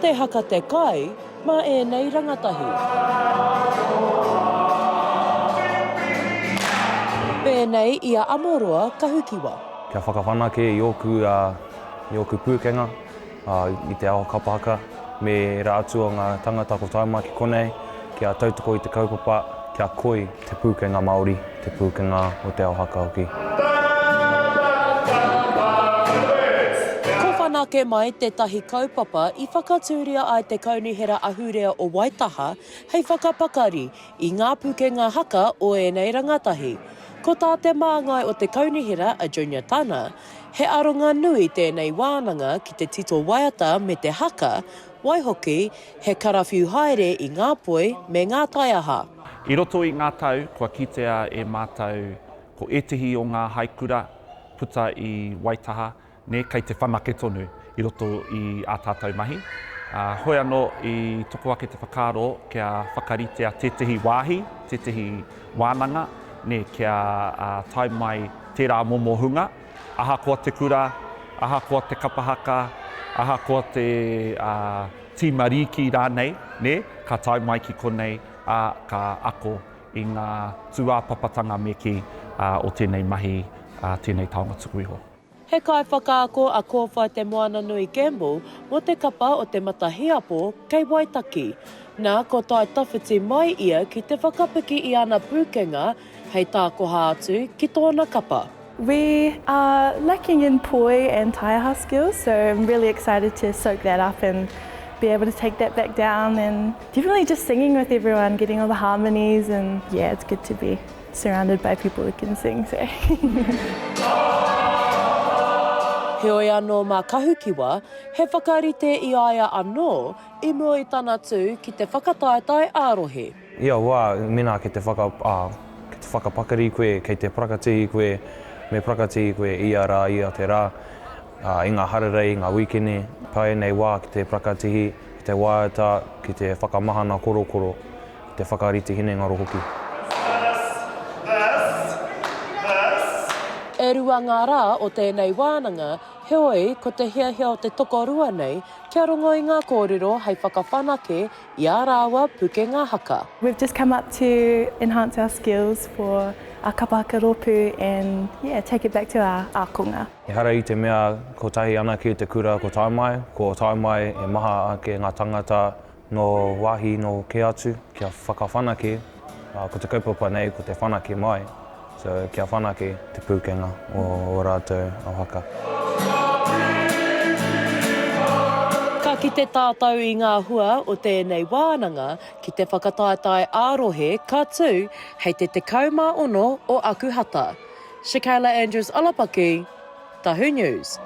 te haka te kai mā ēnei rangatahi. Pēnei i a Amoroa Kahukiwa. Kia whakawhanake i ōku, i ōku pūkenga i te ao kapa haka me ērā atu o ngā tangata ko tae mai ki konei kia tautoko i te kaupapa kia koi te pūkenga Māori, te pūkenga o te ao haka hoki. Ko Whanake Mai tētahi kaupapa i whakatūria ai te Kaunihera Ahurea o Waitaha hei whakapakari i ngā pūkenga haka o ēnei rangatahi. Ko tā te māngai o te kaunihera a Junior Tana, he aronga nui tēnei wānanga ki te tito waiata me te haka, waihoki, he karawhiu haere i ngā poi me ngā taiaha. I roto i ngā tau kua kitea e mātou ko ētehi o ngā haikura puta i Waitaha, nē, kei te whanake tonu i roto i ā tātou mahi. Ā, hoi anō i toko ake te whakaaro kia whakaritea tētehi wāhi, tētehi wānanga, nē, kia tae mai tērā momo hunga, ahakoa te kura, ahakoa te kapa haka, ahakoa te tīma rīki rānei, nē, ka tae mai ki konei, ā, ka ako i ngā tūāpapatanga me kī, o tēnei mahi, tēnei taonga tuku iho. He kaiwhakaako a Kōwhai Te Moananui Gamble mō te kapa o Te Matahiapo kei Waitaki. Nā, ko tae tawhiti mai ia ki te whakapiki i ana pūkenga hei tākoha atu ki tōna kapa. We are lacking in poi and taiaha skills so I'm really excited to soak that up and be able to take that back down and definitely just singing with everyone, getting all the harmonies and yeah, it's good to be Surrounded by people who can sing, so. Heoi anō mā Kahukiwa, he whakarite i a ia anō i mua i tana tū ki te whakataetae ā-rohe. Ia wā, mēnā kei te whaka, ā, kei te whakapakari koe, kei te parakatihi koe, me parakatihi koe ia rā, ia te rā, ā, i ngā hararei, i ngā wīkene, pai ēnei wā ki te parakatihi, ki te waiata, ki te whakamahana korokoro. Te whakarite hinengaro hoki. E rua ngā rā o tēnei wānanga, heoi ko te hiahia o te tokorua nei kia rongo i ngā kōrero hei whakawhanake i ā rāua pukenga haka. We've just come up to enhance our skills for our kapa haka rōpū and yeah, take it back to our ākonga. Ehara i te mea kotahi anake te kura ko tae mai, ko tae mai e maha ake ngā tangata Nō wāhi nō kē atu kia whakawhanake, ā, ko te kaupapa nei ko te whanake mai, so kia whanake te pūkenga o ō rātou ao haka. Ka kite tātou i ngā hua o tēnei wānanga ki te whakataetae ā-rohe ka tū hei te 16 o Akuhata. Shakayla Andrews Alapaki, Tahu News.